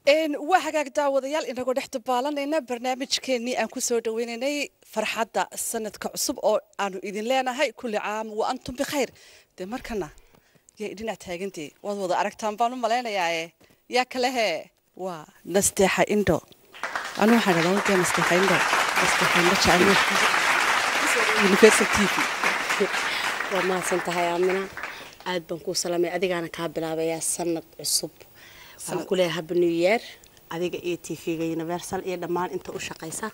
Waa hagaag, daawadayaal, inagoo dhex dabaalanayna barnaamijkeennii aan kusoo dhaweynaynay farxadda sanadka cusub oo aanu idin leenahay kulli caam wa antum bikhayr. Dee markana yaa idinaa taagantee, waad wada aragtaan baan u malaynayaa. Yaa kalehe? Waa Nasteexa Indho. Anu waxaan dhahdaa dee Nasteexa Indho, Nasteexa Indho jecel. Universal TV. Waa mahadsan tahay, Aamina, aad baan kuu salaamay. Adigaana kaa bilaabayaa sanad cusub. Waxaan ku leeyahay happy new year adiga iyo TV-ga Universal iyo dhammaan inta u shaqaysa.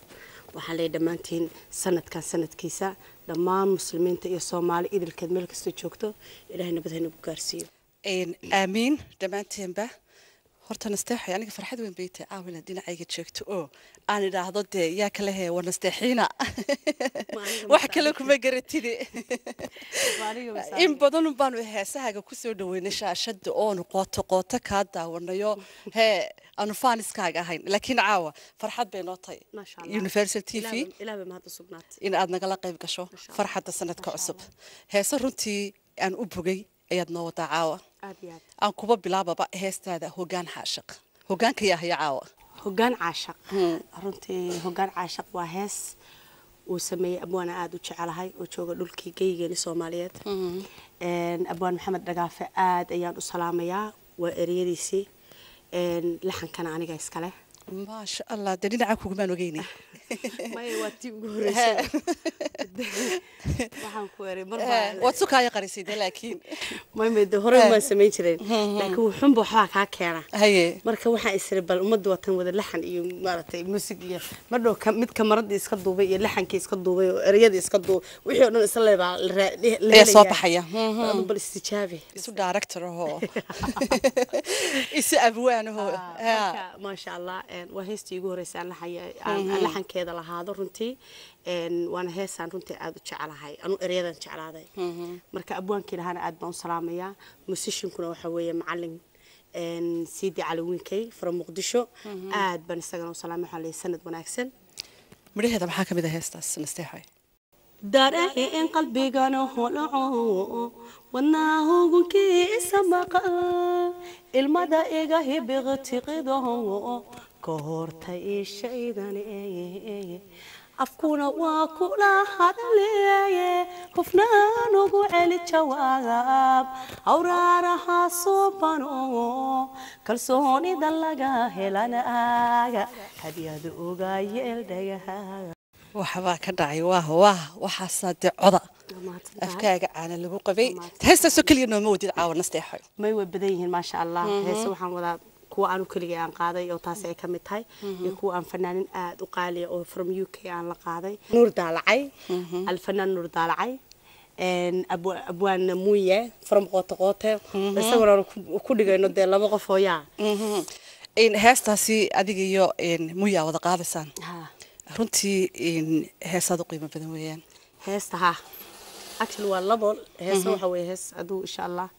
Waxaan leeyahay dhammaantiin sanadkan sanadkiisa dhammaan muslimiinta iyo Soomaali idilkeed meel kastoo joogto Ilaahay nabad ha nagu gaarsiiyo. Aamiin dhammaanteenba. Horta Nasteexay, aniga farxad weyn bay tahay caawa inaad dhinacayga joogto oo aan idhaahdo dee yaa kale he, waa Nasteexiina, wax kale kuma garatide. In badanun baanu heesahaaga kusoo dhaweynay shaashada oonu qooto qooto kaa daawanayo, hee, aanu faaniskaaga ahayn, laakiin caawa farxad bay noo tahay Universal TV Ilaah bay mahad u sugnaatay in aad nagala qayb gasho farxadda sanadka cusub. Heese runtii aan u bogay ayaad noo wadaa caawa. Aad iyo aad. Aan kuba bilaababa heestaada Hogaan Xaashiq. Hogaanka yaa haya caawa? Hogaan Caashaq. Runtii Hogaan Caashaq waa hees uu sameeyey abwaana aada u jecelahay oo jooga dhulkii geygeeni Soomaaliyeed, Abwaan Maxamed Dhagaafe. Aad ayaan u salaamayaa. Waa ereyadiisii, laxankana aniga iskale. Maasha Allah, dee dhinaca kugumaan ogeynay. Maya, waa tii ugu horreysay waxaan ku eray mar. Waad sukaaya qarisay de laakiin. May, de horey maan samayn jireen, laakiin wuxunba waxbaa kaa keena. Marka waxaan isiri bal ummadda watan wada laxan iyo maaragtay musig iyo madhow mid kamaradii iska duubay iyo laxankii iska duubay oo ereyadii iska duubay, wixii oo dhan isla leebaa la ayaa soo baxaya. Adu bal istijaabi. Isu director ahoo, isu abwaan ahoo. Marka maasha Allah, waa heestii ugu horreysay aan aan laxankeeda lahaado runtii, waana heesaan runtii aada u jecelahay anu ereyadan jeclaaday. Marka abwaankii lahaana aad baan u salaamayaa. Musiciankuna waxa weeye macalin Sidi Cali Winkey from Muqdisho. Aad baan isagana u salaamay. Waxaan leeyahay sanad wanaagsan. Midhaheeda maxaa ka mid ah heestaas, Nasteexay? Dareen qalbigana holaco, wadnaahugunkiisa maqal, ilmada iga hibiqtiqido ka horta ishaydan, afkuna waa kula hadaleeye, hufnaan ugu celi jawaab awraaraha suubano, kalsoonida laga helanaaga hadyad uga yeeldhagaha. Waxbaa ka dhacay. Waah waah, waxaasaa dee coda afkaaga caana lagu qabay. Heestaasoo keliya nooma wadid caawa, Nasteexay? May, way badan yihiin maasha Allah. Heese waxaan wadaa kuwa aanu keligay aan qaaday oo taasi ay ka mid tahay, iyo kuwa aan fanaanin aada u qaaliya oo from UK aan la qaaday, Nuur Daalacay, alfanaan Nuur Daalacay, Abwaan Muuye from Qoote Qoote, isaguna aanu ku dhigayno dee laba qof oo yaa. Heestaasi adiga iyo Muyaa wada qaadaysaan. Runtii heesaad u qiimo badan weeyaan. Heesta ha, actually waa labo heesa. Waxa weeye hees aduu insha Allah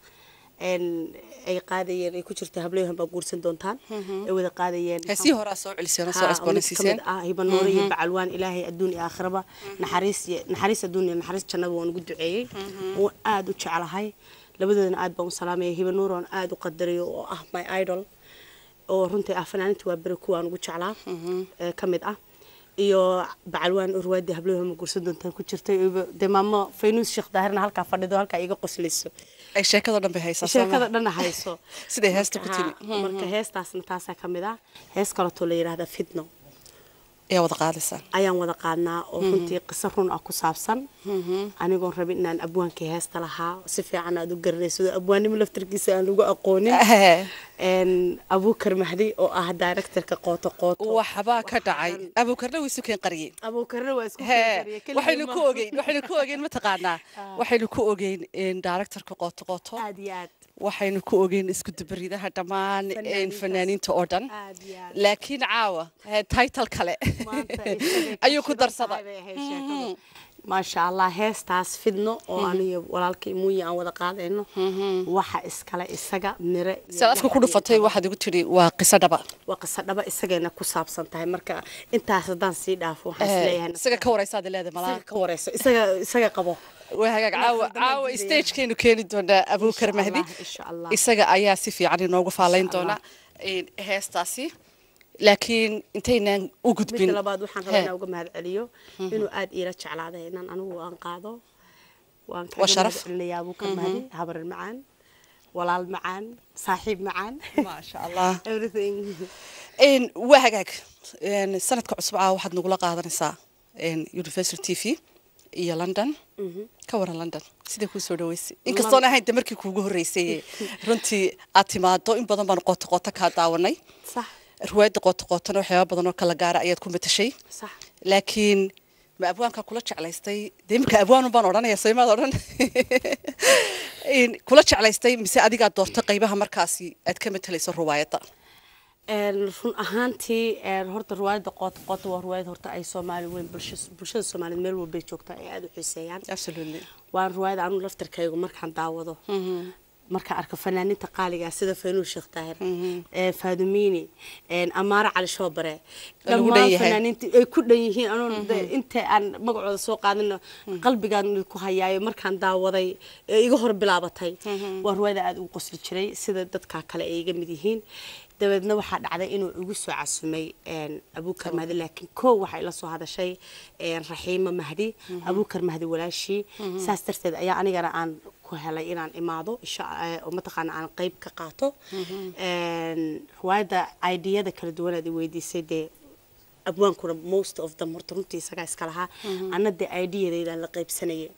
ay qaadayeen, ay ku jirta Hableyahan baa guursan doontaan, ay wada qaadayeen. Heesihii horaa soo celiseen oo soo mid ka cusboonaysiiseen. Mid ah Hiba Nuure iyo Bacalwaan. Ilaahay adduun iyo aakhiraba naxariis iyo naxariis, adduun iyo naxariis jannada waan ugu duceeyey oo aad u jeclahay. Labadoodana aad baan u salaamaya. Hiba Nuur oon aad u qadariyo oo ah my idol oo runtii ah fanaaninta waa beri kuwaan ugu jeclaa ee ka mid ah, iyo Bacalwaan urwaadi Hablaha ma guursan doontaan ku jirtay. Dee maamo Faynuus Sheekh Daahirna halkaa fadhido, halkaa iga qoslayso. Ay sheekado dhan bay haysaa soo Sheekada ma? Dhanna hayso. Siday heesta ku timi. Marka heestaasna taasaa ka mid ah. Hees kaleetoo la yidhaahda Fidno ayaa wada qaadaysaa. Ayaan wada qaadnaa oo runtii qiso run ah ku saabsan, anigoon rabin inaan abwaankii heesta lahaa si fiican aad u garanayso, abwaannimo laftarkiisa aan lagu aqoonin, Abuukar Mahdi oo ah directorka Qooto Qooto. Waxbaa ka dhacay, Abuukarna wuu isu keen qariyey. Abuukarna waa isku Hee, waxaynu ku ogeyn mataqaanaa, waxaynu ku ogeyn directorka Qooto Qooto. Aad iyo aad. Waxaynu ku ogeyn isku dubaridaha dhammaan fanaaniintaas. Fanaaniinta oo dhan. Aad iyo aad. Laakiin caawa title kale Maanta isagay ayuu ku shidan darsaday. Tahay bay ahayd sheekadu. Maasha Allah, heestaas Fidno oo aniyo walaalkay Muuye aan wada qaadayno waxa iskale isaga mire iyo Sidaad afka ku laxan iyo dhufatay, waxaad igu tidhi waa qiso dhaba. Waa qiso dhaba, isagayna ku saabsan tahay. Marka intaas haddaan sii dhaafo waxaan isleeyahay Isaga ka waraysaad leedahay malaa. Isaga ka warayso, isaga qabo. Waa hagaag, caawa Inaan caawa diidaya. Stagekeenu keeni doonaa Abuukar Insha Mahdi. Allah, insha Allah. Isaga ayaa si fiican inoogu faalayn Insha Allah. doona. Heestaasi laakiin intaynaan u gudbin, Midda labaad, waxaan rabaa inaan uga mahad celiyo inuu aad iila jeclaaday inaan anigu aan qaado. Waan Waa kaga sharaf. mahad celinayaa Abuukar Mahdi, habarin macaan, walaal macaan, saaxiib macaan. Maasha Allah. Everything. Waa hagaag. Sanadka cusub caawa waxaad nagula qaadanaysaa Universal TV iyo London. Ka waran London, sidee kuu soo dhaweysay? Inkastoon ahayn de markii kuugu horreysay runtii aad timaado, in badan baan Qooto Qooto kaa daawanay. Riwaayadda Qooto Qootona waxyaaba badan oo kala gaara ayaad ku matashay. Laakiin ma abwaanka kula jeclaystay dee? Iminka abwaanun baan odhanaya, saymaad odhan kula jeclaystay, mise adigaa doortay qaybaha markaasi aad ka matalayso riwaayadda? Run ahaantii, horta riwaayadda Qooto Qooto waa riwaayad horta ay Soomaali weyn, bulshada Soomaaliyeed meel walbay joogtaa ay aada u xiiseeyaan. Waan riwaayad anu laftarkaygu markaan daawado, markaan arko fanaaniinta qaaliga ah sida Faynuus Sheekh Daahir, Faadumiini, Amaare Cali Shoobare, Lagu dhan dhammaan yahay. fanaaniinta ay ku dhan yihiin, anoo inta aan magacooda soo qaadino qalbigaan ku hayaayo, markaan daawaday ee iga hor bilaabatay, waa riwaayada aada ugu qosli jiray sida dadka kale ay iga mid yihiin. Dabeedna waxaa dhacday inuu igu soo casumay Abuukar Mahdi, laakiin koo waxaa ila soo hadashay Raxiimo Mahdi, Abuukar Mahdi walaashii. Saas darteed ayaa anigana aan ku helay inaan imaado insha oo mataqaana aan qayb ka qaato. Riwaayadda ideyada kala duwan aad i weydiisay, dee abwaankuna most of them horta runtii isagaa iska lahaa, anna dee ideyadeydaan la qaybsanayay.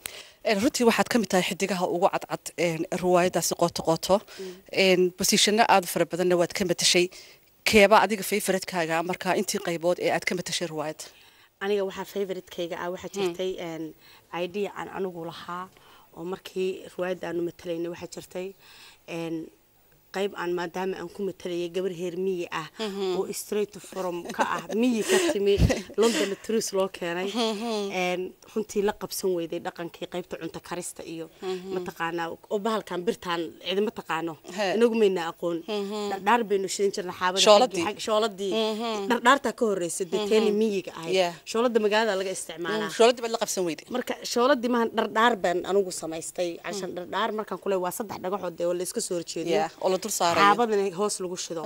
Runtii waxaad ka mid tahay xidigaha ugu cadcad riwaayadaasi Qooto Qooto. Positionno aad u fara badanna waad ka matashay. Keeba adiga favoritekaaga markaa intii qaybood ee aad ka matashay riwaayadda? Aniga waxaa favoritekayga ah, waxaa jirtay idea aan anigu lahaa oo markii riwaayadda aanu matalaynay, waxaa jirtay qayb aan maadaama aan ku matalayay gabar heer miyi ah oo straight from ka ah miyi ka timi London tourist loo keenay, runtii la qabsan weyday dhaqankii qaybta cunto karista iyo mataqaanaa oo bahalkan birtaan cidima taqaano. Inagu mayna aqoon, dhardhaar baynu shidan jirnay xaabada. Shooladii. Shooladii dhardhaartaa ka horreysay dee teeni miyiga ahayd. Shoolada magaalada laga isticmaalaa. Shooladii baad la qabsan weyday. Marka shooladii maahan, dhardhaar baan anigu samaystay cashan. Dhardhaar markaan kule waa saddex dhagaxood dee oo la iska soo horjeediyo. Yeah, oo la dul saarayo. Xaabadana hoos lagu shido.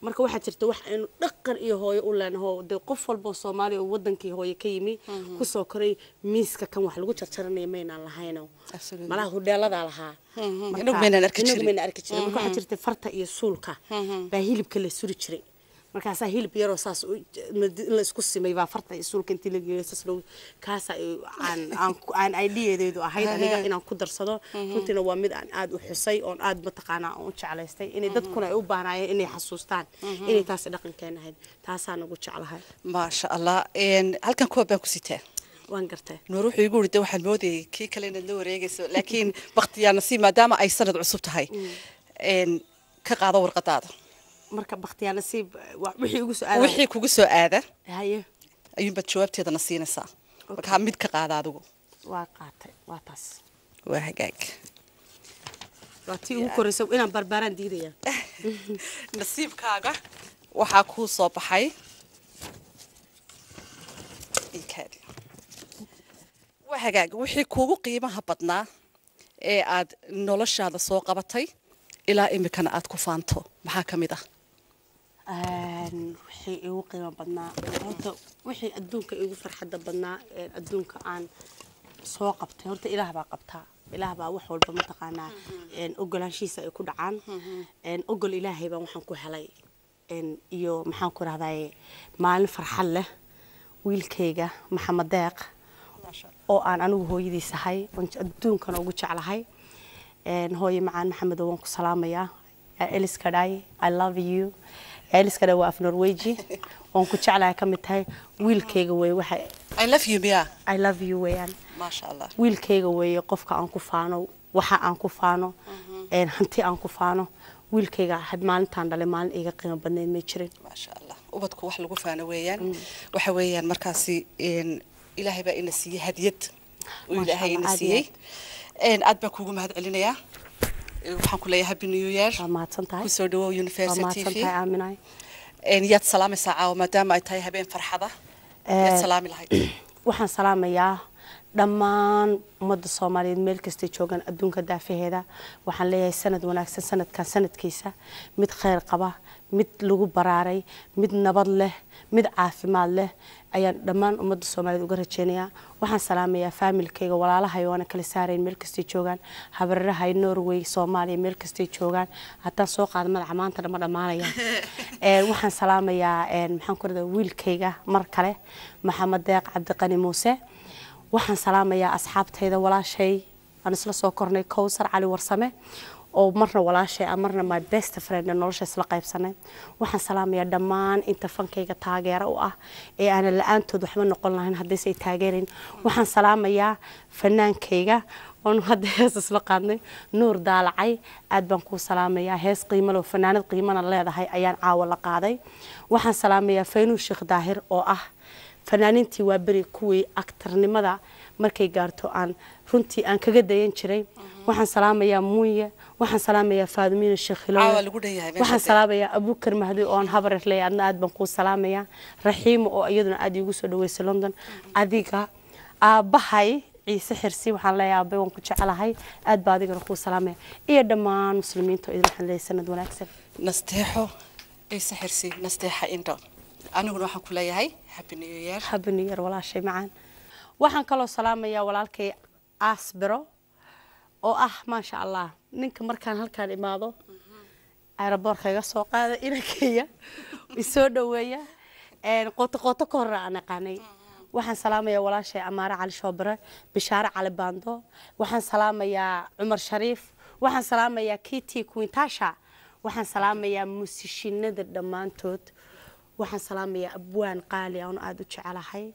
Marka waxaa jirta wax aynu dhaqan iyo hooyo u leenaho dee, qof walba oo Soomaaliya oo wadankii hooyo ka yimi kusoo koray, miiska kan wax lagu jarjaranaya maynaan lahayno. Malaha hudheeladaa lahaa. Inagu maynaan arki Inagu jirin. maynaan arki jirin. Marka waxaa jirta farta iyo suulka baa hilibka la suri jiray. Markaasaa hilib yaroo saas in la isku simay baa farta iyo suulka intii la geeyo saas loogu kaasaa aan aan aan ideadeedu ahayd aniga inaan ku darsado. Runtiina waa mid aan aad u xusay oon aad mataqaanaa aan u jeclaystay inay dadkuna ay u baahnaayeen inay xasuustaan inay taasi dhaqankeena ahayd. Taasaan ugu jeclahay. Maasha Allah. Halkan koob baan ku sitaa. Waan gartay. Nuur wuxuu igu yidhi, waxaan moodayay kii kale inaad la wareegayso, laakiin baktiyaa nasiib maadaama ay sanad cusub tahay. Ka qaado warqadaada. Marka bakhtiyaa nasiib wixii ugu soo aada. Wixii kugu soo aada Haye. ayuunbaad jawaabteedana siinaysaa. Marka mid ka qaada adigu. Waa qaatay, waa taas. Waa hagaag. Waa tii ugu koraysa, inaan barbaaraan diidaya. Nasiibkaaga waxaa kuu soo baxay ikaadi. Waa hagaag. Wixii kuugu qiimaha badnaa ee aad noloshaada soo qabatay ilaa imikana aad ku faanto maxaa ka mid ah? Wixii igu qiimo badnaa horta, wixii adduunka igu farxadda badnaa ee adduunka aan soo qabtay, horta Ilaah baa qabtaa, Ilaah baa wax walba mataqaanaa ogolaanshihiisa ay ku dhacaan. Ogol Ilaahay baan waxaan ku helay iyo maxaan ku rahdaye maalin farxad leh, wiilkayga Maxamed Deeq oo aan anigu hooyadiis ahay oon adduunkana ugu jeclahay. Hooye macaan Maxamedo, waan ku salaamayaa. Yaa elskar, I love you. Yaa elskar waa af Norweji, waan ku jeclahay ka mid tahay. Wiilkayga wey waxa. I love you miya? I love you weeyaan. Maasha Allah. Wiilkayga weeye qofka aan ku faano, waxa aan ku faano, hanti aan ku faano wiilkayga. Had maalintaan dhalay maalin iga qiimo badnayd may jirin. Maasha Allah. Ubadku wax lagu faano weeyaan. Waxa weeyaan markaasi Ilaahay baa ina siiyey hadiyad uu Maasha Ilaahay Allah, ina aad iyo siiyey. Aad baan kuugu mahad celinayaa. Waxaan ku leeyahay happy new year. Waa mahadsan tahay. Kusoo dhawow Waa Universal mahadsan TV. tahay, Aaminay. Yaad salaamaysaa caawa maadaama ay tahay habeen farxada? Yaad salaami lahayd? Waxaan salaamayaa dhammaan ummadda Soomaaliyeed meel kastay joogaan adduunka daafaheeda. Waxaan leeyahay sanad wanaagsan, sanadkan sanadkiisa mid khayr qaba. Mid lagu baraaray, mid nabad leh, mid caafimaad leh ayaan dhammaan ummadda Soomaaliyeed uga rajeynayaa. Waxaan salaamayaa faamilkayga, walaalahay oo aanan kala saarayn meel kastay joogaan, habararahay Norway, Soomaaliya, meel kastay joogaan. Haddaan soo qaado madaxa maanta dhama dhammaanaya. Waxaan salaamayaa maxaan ku radaa wiilkayga mar kale, Maxamed Deeq Cabdiqani Muuse. Waxaan salaamayaa asxaabtayda, walaashay aan isla soo kornay, Kowsar Cali Warsame, oo marna walaashay ah, marna my best friend, nolosha isla qaybsanay. Waxaan salaamayaa dhammaan inta fankayga taageero u ah ee aanan la-aantood waxba noqon lahayn haddayse ay taageerayn. Waxaan salaamayaa fanaankayga oonu hadda hees isla qaadnay, Nuur Daalacay, aad baan kuu salaamayaa. Hees qiimo leh oo fanaanad qiimana leedahay ayaan caawa la qaaday. Waxaan salaamayaa Faynuus Sheekh Daahir oo ah fanaaniintii waa beri kuwii aktarnimada markay gaarto aan runtii aan kaga dayan jiray. Waxaan salaamayaa Muuye, waxaan salaamayaa Faadumiina Sheekh Caawa Hilowe, lagu dhan yahay meesha. Waxaan salaamayaa Abuukar Mahdi oo aan habarer leeyahay, adna aad baan kuu salaamayaa. Raxiimo oo iyaduna aad iigu soo dhaweysay London. Adiga aabbahay Ciise Xirsi, waxaan leeyahay aabbay waan ku jecelahay, aad baa adigana kuu salaamaya, iyo dhammaan muslimiinta oo idin waxaan leeyahay sanad wanaagsan. Nasteexo Ciise Xirsi, Nasteexa Indho, aniguna waxaan ku leeyahay happy new year. Happy new year, walaashay macaan. Waxaan kaloo salaamayaa walaalkay Asbiro oo ah maasha Allah ninka markaan halkaan imaado aeroboorka iga soo qaada, inankaya isoo dhaweeya, qooto qooto ka horna aan aqaanay. Waxaan salaamayaa walaashay Amaare Cali Shoobare, Bishaare Cali Baando. Waxaan salaamayaa Cumar Shariif. Waxaan salaamayaa Kiti Quintasha. Waxaan salaamayaa muusishinada dhammaantood. Waxaan salaamayaa abwaan qaali aan aada u jecelahay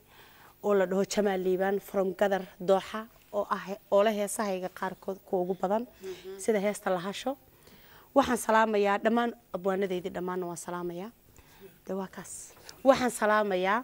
oo la dhaho Jamaal Liibaan from Gadar Dooxa, oo ah oo la heesahayga qaarkood kuwa ugu badan sida heesta Lahasho. Waxaan salaamayaa dhammaan abwaanadeydii, dhammaanna waan salaamayaa. De waa kaas. Waxaan salaamayaa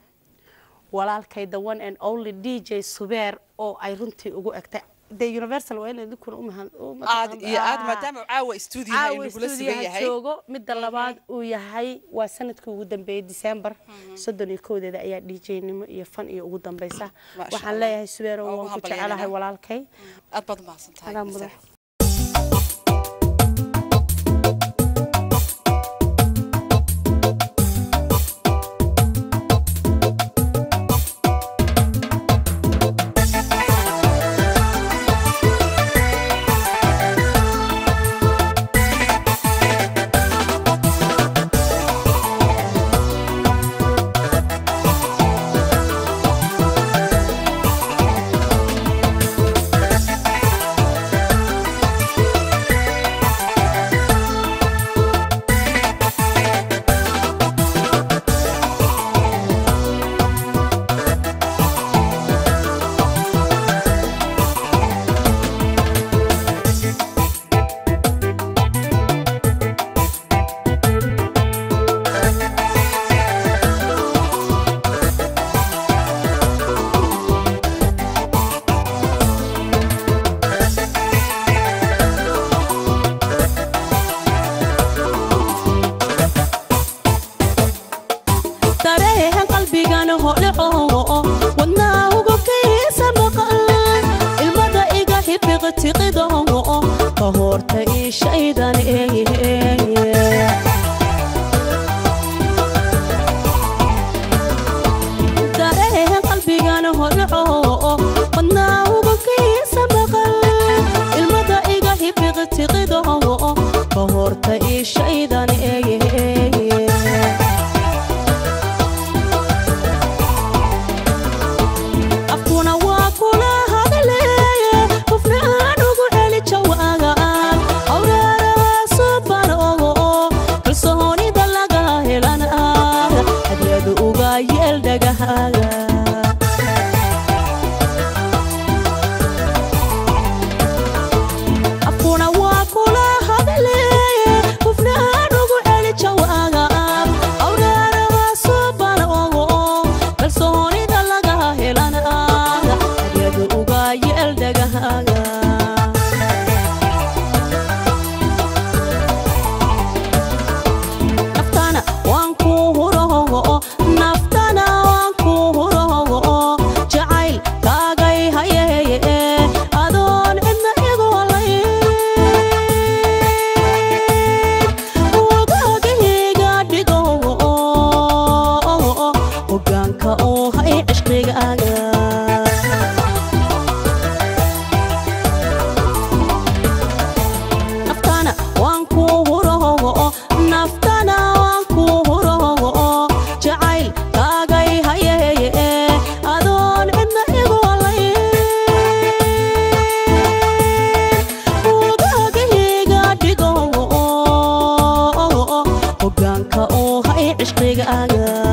walaalkay, the one and only DJ Subeer, oo ay runtii ugu egtay de Universal. Waa in idinkuna u mahan Aad iyo aad, maadaama caawa stuudiyaha caawa nagula sugan stuudiyaha yahay joogo. Midda labaad uu yahay waa sanadkii ugu dambeeyay, December 31-deeda ayaa DJ-nimo iyo fan iyo ugu dambeysa. Maasha Waxaan Allah. leeyahay Subeero, Waa ugu waan ku hambalyeynaa. jecelahay walaalkay. Aad baad umahadsan tahay. Adaa mudan. Nasteexo. Dareen qalbigan hodhaco, wadnaa ugu kaysa maqal, ilmada iga hibiqtiqido ka horta ishaydan. Dareen qalbigan hodhaco, wadnaa ugu kaysa maqal, ilmada iga hibiqtiqido ka horta ishaydan. Afkuna waa kula hadaleeye, qofna aan ugu celi jawaagaan awraaraha suban ogo, kalsoonida laga helan hadyadu uga yeel dhagahaaga. Afkuna waa kula hadaleeye, qofna aan ugu celi jawaagaan awraaraha suban ogo, kalsoonida laga helan hadyadu uga yeel dhagahaaga. Naftana waan ku huro, naftana waan ku huro. Cishqigaaga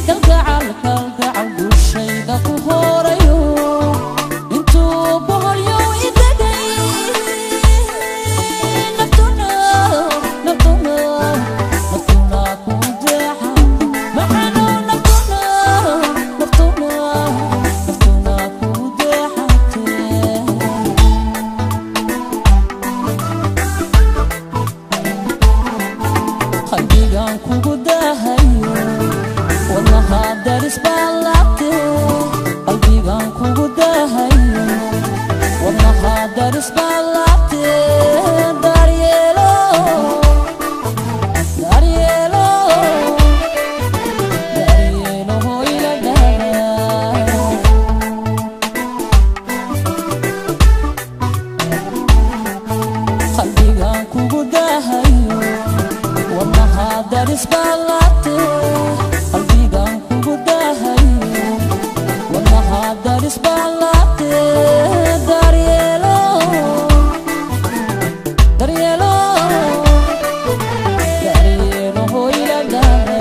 Kalgacal, kalgacal dushayda ku horayo, intuu boholyow idegay, naftuna, naftuna, naftuna ku deexa maxano, naftuna, naftuna, naftuna ku deexatee. Qalbigan kugu daahayo, wadnaha daris baa laabtee. Qalbigan kugu daahayo, wadnaha daris baa laabtee. Daryeelo, daryeelo, daryeelo hoyla dhagaa. Qalbigan kugu daahayo, wadnaha daris baa laabtee. Qalbigan kugu daahayo, wadnaha daris baa laabtee. Daryeelo, daryeelo, daryeelo hoyla dhagaa.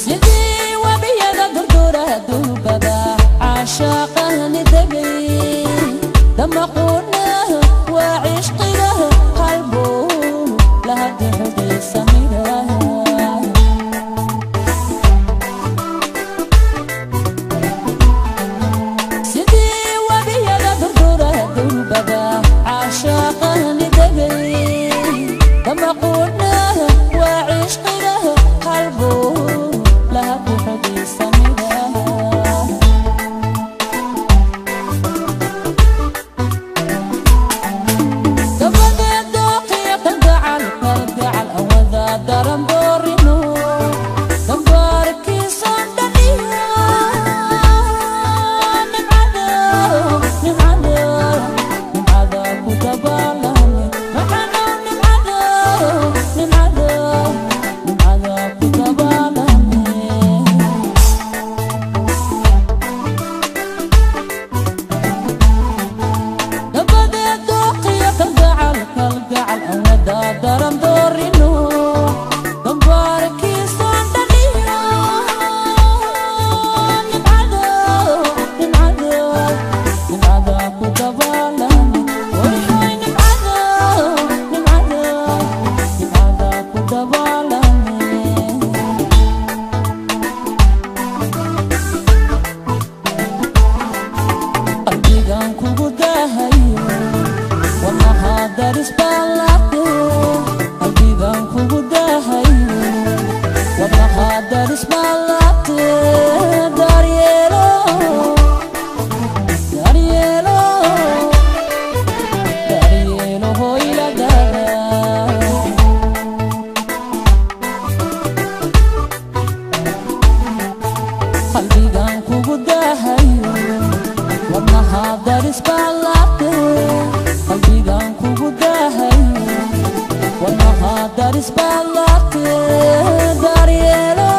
Sidii wabiyada durdura duubada caashaaqahani degay, damaquuna waa cishqiga, qalbuu lahadixudiisa midhaha. Sidii wabiyada durdura duubada caashaaqahani degay, damaquuna waa cishqiga, qalbuu lahadixudiisa midhaha. Dabadeed dooqiya kalgacal, kalgacal awada daran doorino, dambaarkiisoon dhaniyo, nimcada, nimcada, nimcada ku dabaalame maxanow, nimcada, nimcada, nimcada ku dabaalame. Dabadeed dooqiya kalgacal, kalgacal awada daran doorino, dambaarkiisoon dhaniyo, nimcada, nimcada, nimcada ku dabaalame. Hoy hoy, nimcada, nimcada, nimcada ku dabaalame. Qalbigan kugu daahayo, wadnaha daris baa laabtee. Qalbigan kugu daahayo, wadnaha daris baa laabtee. Daryeelo, daryeelo, daryeelo hoyla dhagaa. Qalbigan kugu daahayo, wadnaha daris baa laabtee. Qalbigan kugu daahayo, wadnaha daris baa laabtee. Daryeelo.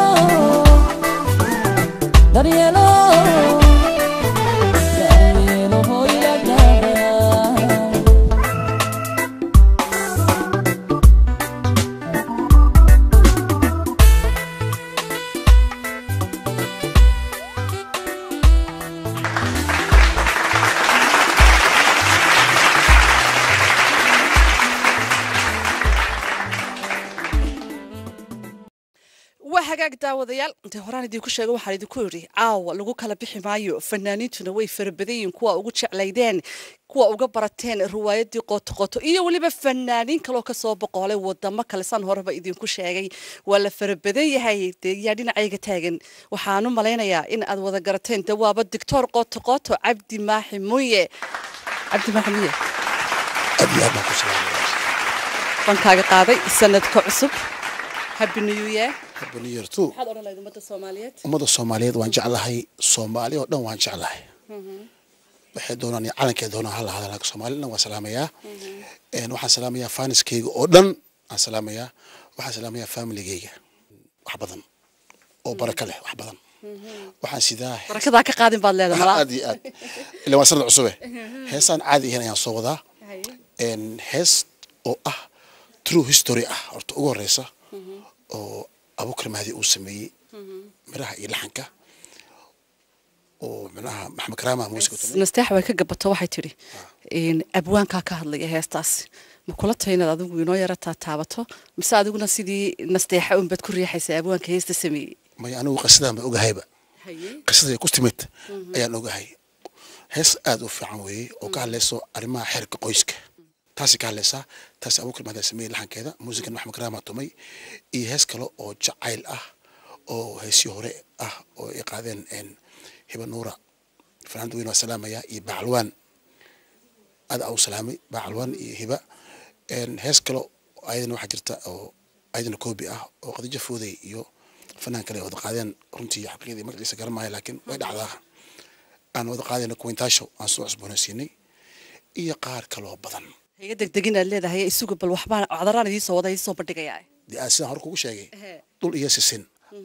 Hagaag daawadayaal, intee horaan idinku sheegay waxaan idinku yidhi caawa lagu kala bixi maayo. Fanaaniintuna way fara badan yihiin, kuwa ugu jeclaydeen, kuwa uga barateen riwaayadii Qooto Qooto, iyo weliba fanaaniin kaloo kasoo boqoolay wadamo kale. San horeba idinku sheegay, waa la fara badan yahay. Dee yaa dhinacayga taagan? Waxaan u malaynayaa in aad wada garateen. De waaba Doctor Qooto Qooto, Cabdi Maaxi Muye. Cabdi Maaxi Muye, Aad iyo aad baan ku salaamaya. Baan kaaga qaaday sanadka cusub. Happy New Year. Happy New Year too. Maxaad odhan lahayd ummadda Soomaaliyeed? Ummadda Soomaaliyeed waan jeclahay, Soomaali oo dhan waan jeclahay. Waxay doonaan iyo calankay doonaan hala hadalaa, Soomaali dhan waan salaamayaa. Waxaan salaamayaa fanskayga oo dhan aan salaamayaa. Waxaan salaamayaa familigayga. Wax badan oo baraka leh, wax badan waxaan sidaa. Barakadaa ka qaadin baad leedahay malaa. Aad iyo aad, ila waa sanad cusube. Heesaan caadi ahayn ayaan soo wadaa. Hees oo ah true history ah horta ugu horeysa, oo Abukar Mahdi uu sameeyey miraha iyo laxanka, oo micnaha Maxamed Karaama muusiga tumay. Nasteex way ka gabato, waxay tidhi abwaankaa ka hadlaya heestaas. Ma kula tahay inaad adigu inoo yara taataabato, mise adiguna sidii Nasteexa unbaad ku riixaysaa abwaanka heesta sameeyey? Maya, anigu qisadan baan ogahayba, qisadii ku timid ayaan ogahay. Hees aad u fiican weeye oo ka hadlayso arrimaha xeerka qoyska. Taasi ka hadlaysaa, taasi Abukar Mahdi sameeyey laxankeeda, muusigan Maxamed Karaama tumay. Iyo hees kale oo jacayl ah oo heesii hore ah oo ay qaadeen Hiba Nuura, fanaanda weyn waa salaamaya, iyo Bacalwaan, aad aa u salaamay Bacalwaan iyo Hiba. Hees kale ayadana waxaa jirta oo ayadana koobi ah oo Khadiijo Foodey iyo fanaan kale ay wada qaadeen. Runtii xaqiiqdii magaciisa garan maayo, laakiin way dhacdaa aan wada qaadayna, kuwintaasho aan soo cusboonaysiinay, iyo qaar kaloo badan. Iga degdegin aad leedahay, isugu bal waxbaan cdaraan idiin soo wada, idiin soo bandhigayaa. Dee aan sidaan hore kugu sheegay, dhul iyo sisin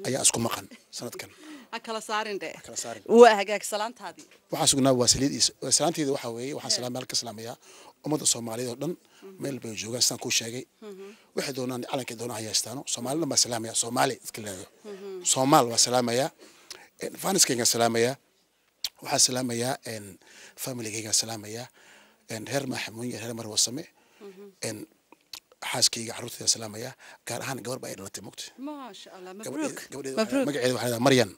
ayaa isku maqan sanadkan. Ha kala saarin dhe. Kala saarin. Waa hagaag, salaantaadii. Waxaan sugnaa waa saliid iyo salaanteeda. Waxaa weeye, waxaan salaam halka salaamayaa ummadda Soomaaliyeed oo dhan meel bay joogaan. Sidaan kuu sheegay, waxay doonaan calankay doonaan ha haystaano, Soomaalina baa salaamaya. Soomaali dadka leedo Soomaal waa salaamayaa, fanskaygaan salaamayaa, waxaan salaamayaa familigaygaan salaamayaa, reer Maaxamuun, reer Marwasame, xaaskayga, carruurtayda salaamayaa. Gaar ahaan gabar baa ay dhalatay, mogta. Maasha Allah, mabruuk. Gabadheeda mabruuk. Magaceeda waxaa leedahay Maryan.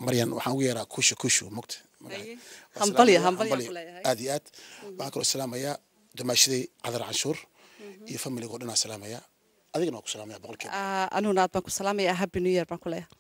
Maryan waxaan ugu yeeraa Kushu Kushu, mogta. Haye. Hambalya, hambalya ku leeyahay. Aad iyo aad waxaan kaloo salaamayaa dumaashaday Cadar Canshuur iyo familiga oo dhan aan salaamayaa. Adigana waan ku salaamaya 100%. Ah, aniguna aad baan ku salaamayaa. Happy New Year baan ku leeyahay.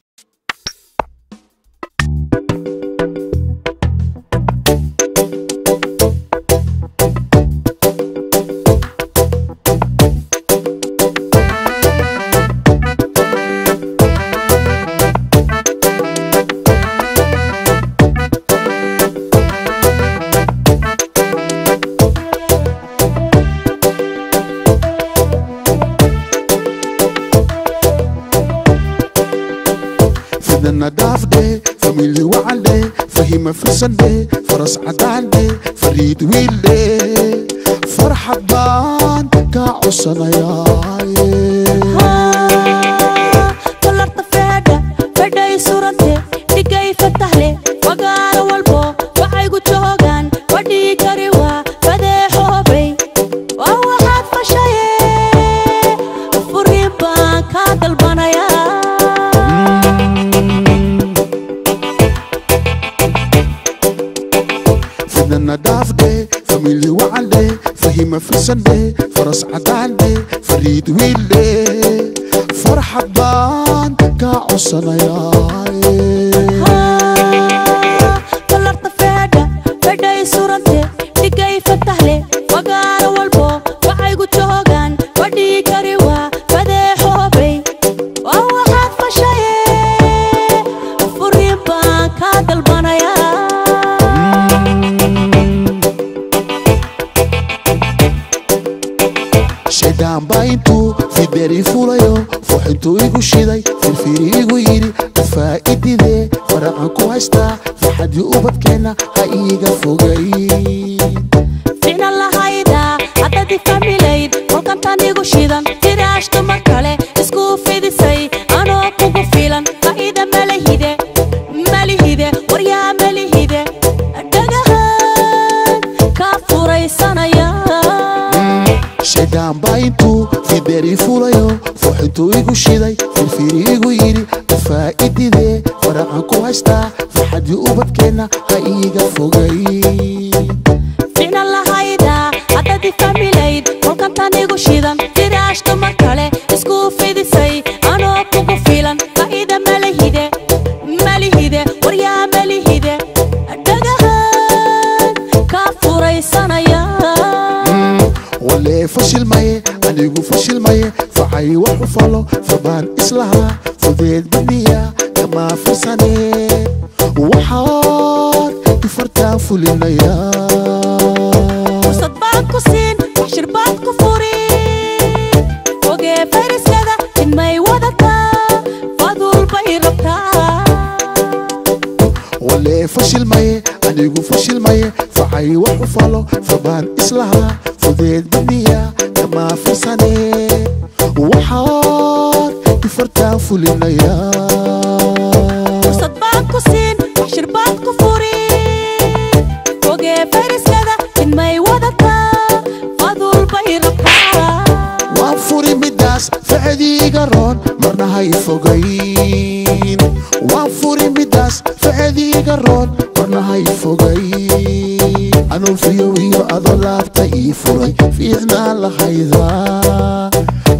Fidana dhaafdhe, famili wacandhe, fahima firsandhe, faras cadaandhe, fariid wiildhe, farxad baan kaa codsanayaaye. Falarta feedha fedhay surante dhigay fatahle, fagaaro walbo waxaygu joogaan fadhii kari waa fadeexoobay. Waa waxaad fashaye, furiin baan kaa dalbanayaa. Fidana dhaafdhe, famili wacandhe, fahima firsandhe, faras cadaandhe, fariid wiildhe, farxad baan kaa codsanayaaye. Falarta feedha fedhay surante dhigay fatahle, fagaaro walbo waxaygu joogaan fadhii kari waa fadeexoobay. Waa waxaad fashaye, furiin baan kaa dalbanayaa. Shaydaan baa intuu fideri fulayo fuuxintuu igu shiday, firfiri igu yidhi adfaa'idide, faraqan ku haystaa farxadii ubadkeenna ha iiga fogay. Ficna lahayda haddad ifahmilayd, kolkantan igu shidan firaash dumar kale isku fidisay, anoo kugu filan faa'iida malahide, malihide, waryaa malihide, dhagahan kaa furaysanaya. Shaydaan baa intuu Fideri fulayo fooxintuu igu shiday, firfiri igu yidhi afaa'ididee, faracan ku haystaa farxadii ubadkeenna ha iiga fogay. Ficna lahayda haddaad ifahmilayd, kolkantan igu shidan firaash dumar kale isku fidisay, anoo kugu filan faa'iida malihide, malihide, waryaa malihide, dhagahan kaa furaysanaya. Walee fashilmaye, anigu fashilmaye, facay wax u falo fabaan islahaa fudeed badniya kamaa firsane, waxaad ifartaan fulinayaa. Fursad baan ku siin, waxshir baad ku furi, fogee fayrasyada inmay wadataa, faduul bay rabtaa. Walee fashilmaye, anigu fashilmaye, facay wax u falo fabaan islahaa fudeed badniya kamaa firsane, waxaad ifartaan fulinayaa. Fursad baan ku siin, waxshir baad ku furi, fogee fayrasyada inmay wadataa, faduul bay rabtaa. Waan furi midaas facediiga roon, marna hay fogayn. Waan furi midaas facediiga roon, marna hay fogayn. Anuu fiyow iyo adoo laabta ii furay fiicnaa lahaydaa.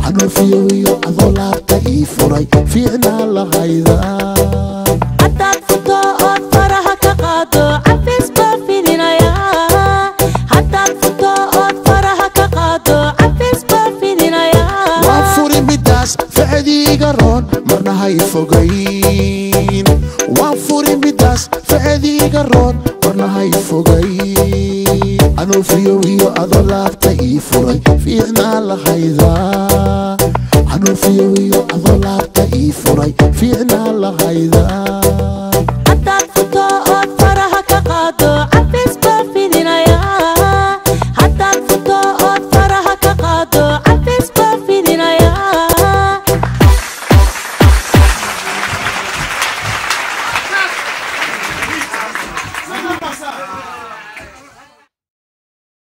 Anuu fiyow iyo adoo laabta ii furay fiicnaa lahaydaa. Haddaad furto ood faraha ka qaado, cafis baa fidinayaa. Haddaad furto ood faraha ka qaado, cafis baa fidinayaa. Waan furi midaas facediiga roon, marna hay fogayn. Waan furi midaas facediiga roon, marna hay fogayn. Anuu fiyow iyo adoo laabta ii furay fiicnaa lahaydaa. Anuu fiyow iyo adoo laabta ii furay fiicnaa lahaydaa.